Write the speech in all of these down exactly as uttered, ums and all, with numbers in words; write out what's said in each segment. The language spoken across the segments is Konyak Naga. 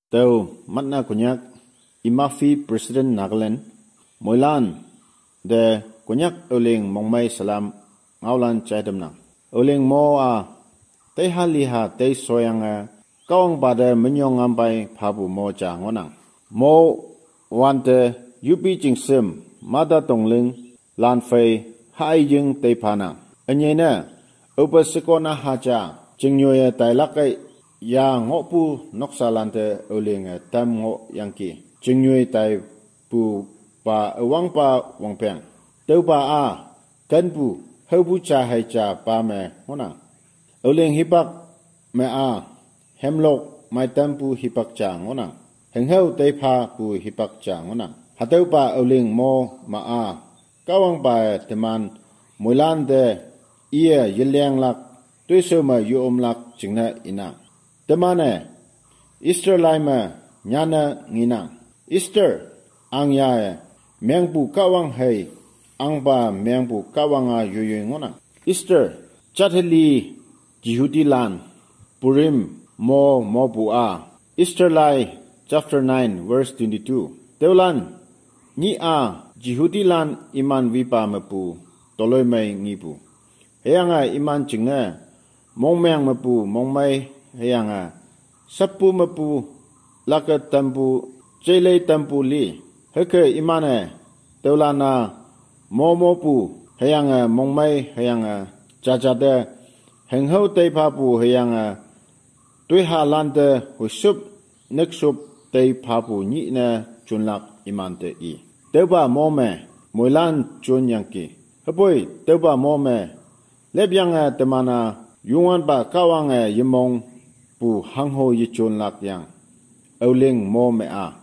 Tüo, Matna Konyak, Imafi President Nagaland, moilan, de Konyak Aoling mongmei salam ngaolan jaitamnang. Aoling mo a, tei ha li ha tei soyange, Kahwangpa te menyong ngampai phapu mo ja ngohnang. Mo wante yupi jingsem, mata tongling, lan phei, hai ying tei phanang. Ünyei ne, opa sekona ha ja, jingnyoi e tailak e, ya ngohpu noksa lante Aoling e tam ngohyangki. Jingnyoi taipu pa üwangpa wangpeng. Tüopa a, kenpu, haopu ja hai ja pa me ngohnang. Aoling hipak me a, hemlok mei tampu hipak ja ngohnang. Hünghao tei phapu hipak ja ngohnang. Hatüopa Aoling mo ma a, Kahwangpa e teman moilan te iye yelenglak, toishao me yeomlak jingne inang. Teman e, Esther lai me nyane ngenang. Esther, ang ya e, mengpu Kahwang hei, angpa mengpu Kahwang a yoiyoi ngohnang. Esther, jat heli Jehudilan, Purim, mo, mopu a. Esther lai, chapter nine, verse twenty-two. Tüolan, nyi a, Jehudilan iman wipa mepu, toloimei ngipu. Hüyange iman jingne, mongmeng mepu, mongmei, hüyange, seppu mepu, lake tampu, jeilei tampu li. Hüke iman e, tüolan a, mo mopu, hüyange, mongmei, hüyange, jajate, hünghao tei phapu, hüyange, toiha lante, huisup, nüksup, tei phapu nyihne, junlak imante i. Tüopa mo me, moilan junyangki. Hüpoi, tüopa mo me, lepyange teman a, Youngwanpa Kahwange yemongpu hangho yejunlak yang. Aoling mo me a.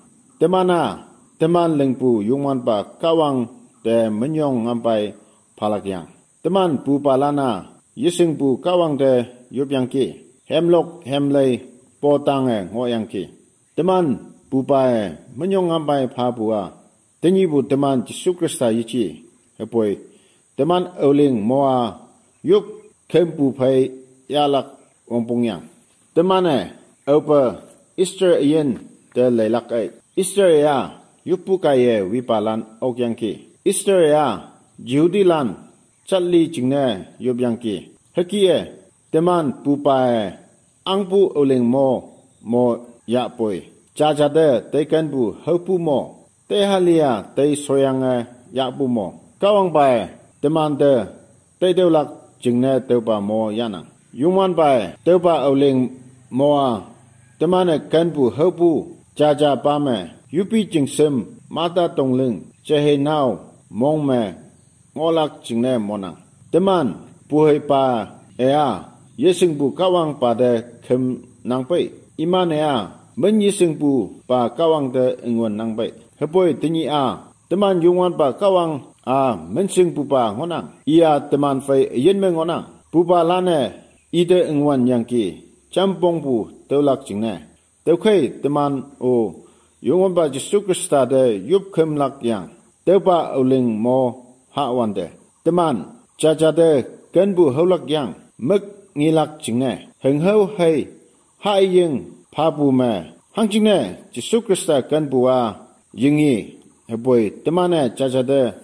Teman a, teman lingpu Youngwanpa Kahwang te menyong ngampai phalak yang. Teman pupalan a, yeshingpu Kahwang te yopyangki. Hemlok hemlei potange ngohyangki. Teman pupa e menyong ngampai phapu a, tenyihpu teman Jesu Khrista yeji, hüpoi, teman Aoling mo a, yop khempu phei yahlak wongpong yang. Teman e, aope, Esther üyin te leilak e. Esther ya, yoppu kaiye wipalan okyangki. Esther ya, Jehudilan, jat li jingne yopyangki. Hüke e, teman pupa e, angpu Aoling mo, mo yahpoi. Jajate teikenpu haopu mo. Tei halia tei soyange yahpu mo. Kahwangpa e, temante, teitüolak jingne tüopa mo yahnang. Youngwanpa e, tüopa Aoling mo a, teman e kenpu haopu, jaja pa me, yupi jingsem, mata tongling, jeheinao, mong me, ngohlak jingne monang. Teman, puheipa e a, yeshingpu Kahwangpa te khümnang pei. Iman e a, men yeshingpupa Kahwang te üngwünnang pei. Hüpoi tenyih a, teman Youngwanpa Kahwang a, menshingpupa ngohnang. I a teman phei üyin me ngohnang. Pupalan e, ite üngwün yangki, jampongpu tüolak jingne. Tüokhei teman-o, Youngwanpa Jesu Khrista te yopkhümlak yang, tüopa Aoling mo hahwante. Teman, jajate kenpu haolak yang, mük ngelak jingne. Hünghao hei, haying phapu me. Hangjingne, Jesu Khrista kenpu a, yingi, hüpoi, teman e jajate,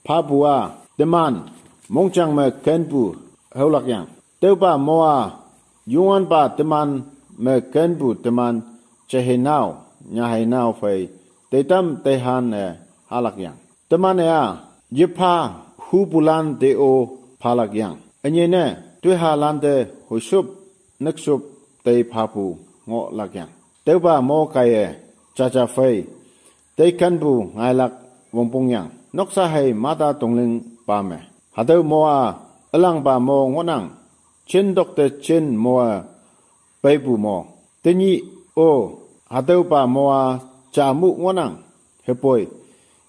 phapu a, teman, mongjang me kenpu, haolak yang. Tüopa mo a, Youngwanpa teman me kenpu teman, jeheinao, nyaheinao phei, teitam teihan e, hahlak yang. Teman e a, yepha, hupulan te-o, phalak yang. Ünyei ne, toihalan te, huisup, nüksup, tei phapu, ngohlak yang. Tüopa mo kaiye, jaja phei, teikenpu ngailak wongpong yang. Noksa hei mata tongling pa me. Hatüo mo a, ülangpa mo ngohnang. Jin tokte jin mo a, peipu mo. Tenyih-o, hatüopa mo a, ja mu ngohnang. Hüpoi,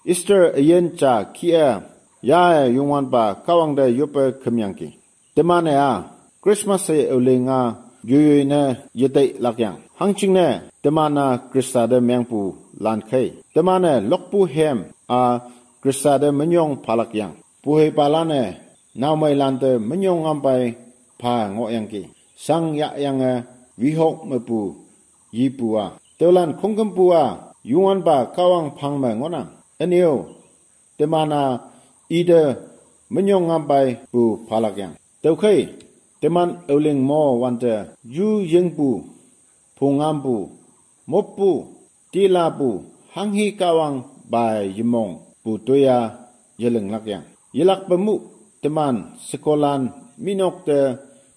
Esther üyin ja kih e, ya e Youngwanpa Kahwang te yoppe khümyangki. Teman e a, Christmas e Aoling a, yoyoi ne yetei lakyang. Hangjingne teman-a Khrista te mengpu lan khei. Teman-e lokpu hem-a Khrista te minyong phalakyang. Puheipalan-e naomeilante minyong ngampai pha ngohyangki. Sang yahyange wihok mepu yipu-a, tüolan khongkümpu-a Youngwanpa Kahwang phang me ngohnang. Ünyo, teman-a ite minyong ngampaipu phalakyang. Tüokhei, teman Aoling mo wante yu yingpu, phungngampu, moppu, tilapu, hanghi Kahwang bai yemongpu toiya yeling lakyang. Yelakpe mu, teman shekolan minok te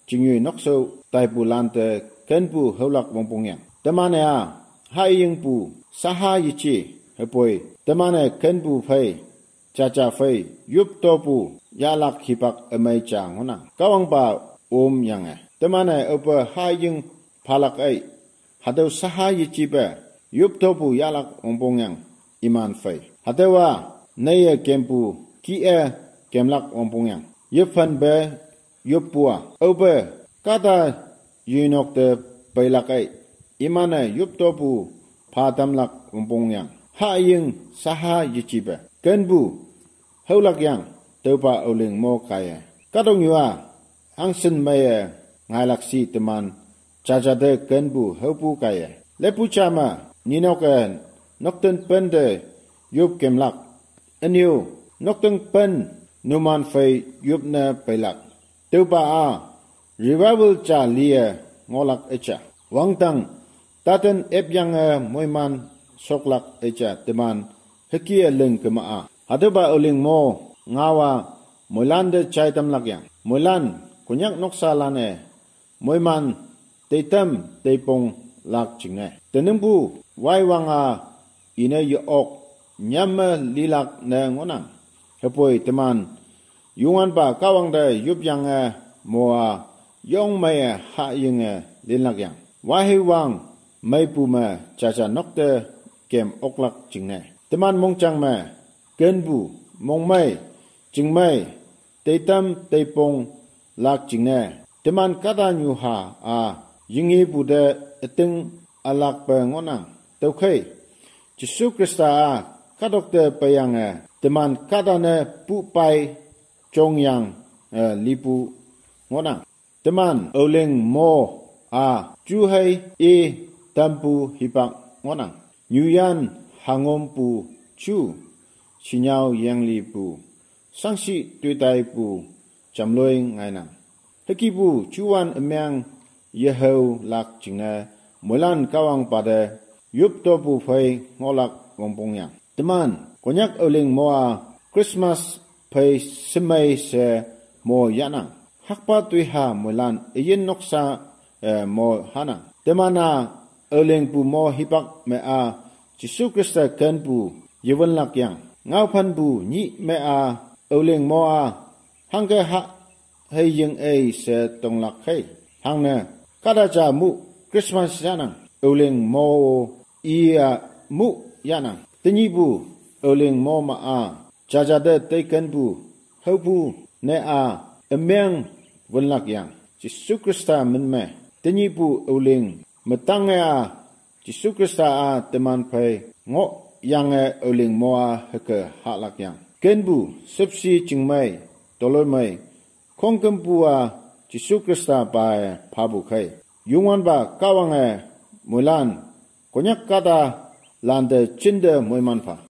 chingyoi nokshao taipulante kenpu haolak wongpongyang. Teman-e-a hayingpu saha yeje, hüpoi teman-e kenpu phei, jaja phei yoptopu yahlak hipak ümei ja ngohnang. Kahwangpa omyange teman-e aope haying phalak ei, hatüo saha yejepe yoptopu yahlak wongpongyang iman phei. Hatüowa neye kempu kih-e kemlak wongpongyang. Yephanpe yoppu-a aope kahta yinok te peilak ei, iman-e yoptopu pha tamlak wongpongyang. Haying saha yejepe kenpu haolakyang, tüopa Aoling mo kaiye. Kahtoknyu-a hangshin meiye ngailak shi teman jaja te kenpu haopu kaiye. Lepu ja me, ninok-e nokten pen te yop kemlak. Ünyo, nokten pen numan phei yopne peilak. Tüopa-a revival ja liye ngohlak üja. Wangdang taten epyange moiman shoklak üja teman hüke ling kema-a. Hatüopa Aoling mo ngaowa moilante jai tamlakyang. Moilan Konyak noksalan-e moiman teitam teiponglak jingne, teningpu waiwang-a ine ye-ok nyamme lilak ne ngohnang. Hüpoi teman Youngwanpa Kahwang te yopyange mo-a yong meiye hayinge linlakyang. Waheiwang meipu me jaja nok te kem oklak jingne, teman mongjang me kenpu, mongmei, chingmei, teitam teiponglak jingne, teman kahtanyuha a yingepu te üting ülakpe ngohnang. Tüokhei, Jesu Khrista-a kahtok te peiyange teman kahtane pupai jongyang, eh, lipu ngohnang. Teman Aoling mo-a juhei i tampu hipak ngohnang. Nyuyan hangompu ju, shinyao yenglipu, shangshih toitaipu jamloi ngainang. Hükepu juwan ümeng yehaolak jingne, moilan Kahwangpa te yoptopu phei ngohlak wongpongyang. Teman Konyak Aoling mo-a Christmas phei shemei she mo yahnang. Hakpa toiha moilan üyin noksa, eh, mo hahnang. Teman-a Aolingpu mo hipak me-a Jesu Khrista kenpu yewünlakyang. Ngaophanpu nyih me-a Aoling mo-a hangke ha hei ying ei she tonglak khei. Hangne kahta ja mu Christmas yahnang, Aoling mo iya mu yahnang. Tenyihpu Aoling mo ma-a jaja te teikenpu haopu ne-a ümeng wünlakyang. Jesu Khrista min me tenyihpu Aoling metange-a Jesu Khrista-a teman phei ngohyange Aoling mo-a hüke halakyang. Kenpu shüpshe chingmei, toloimei, khongkümpu-a Jesu Khrista pae phapu khei. Youngwanpa Kahwange moilan Konyak kahtalante jinte moiman pha.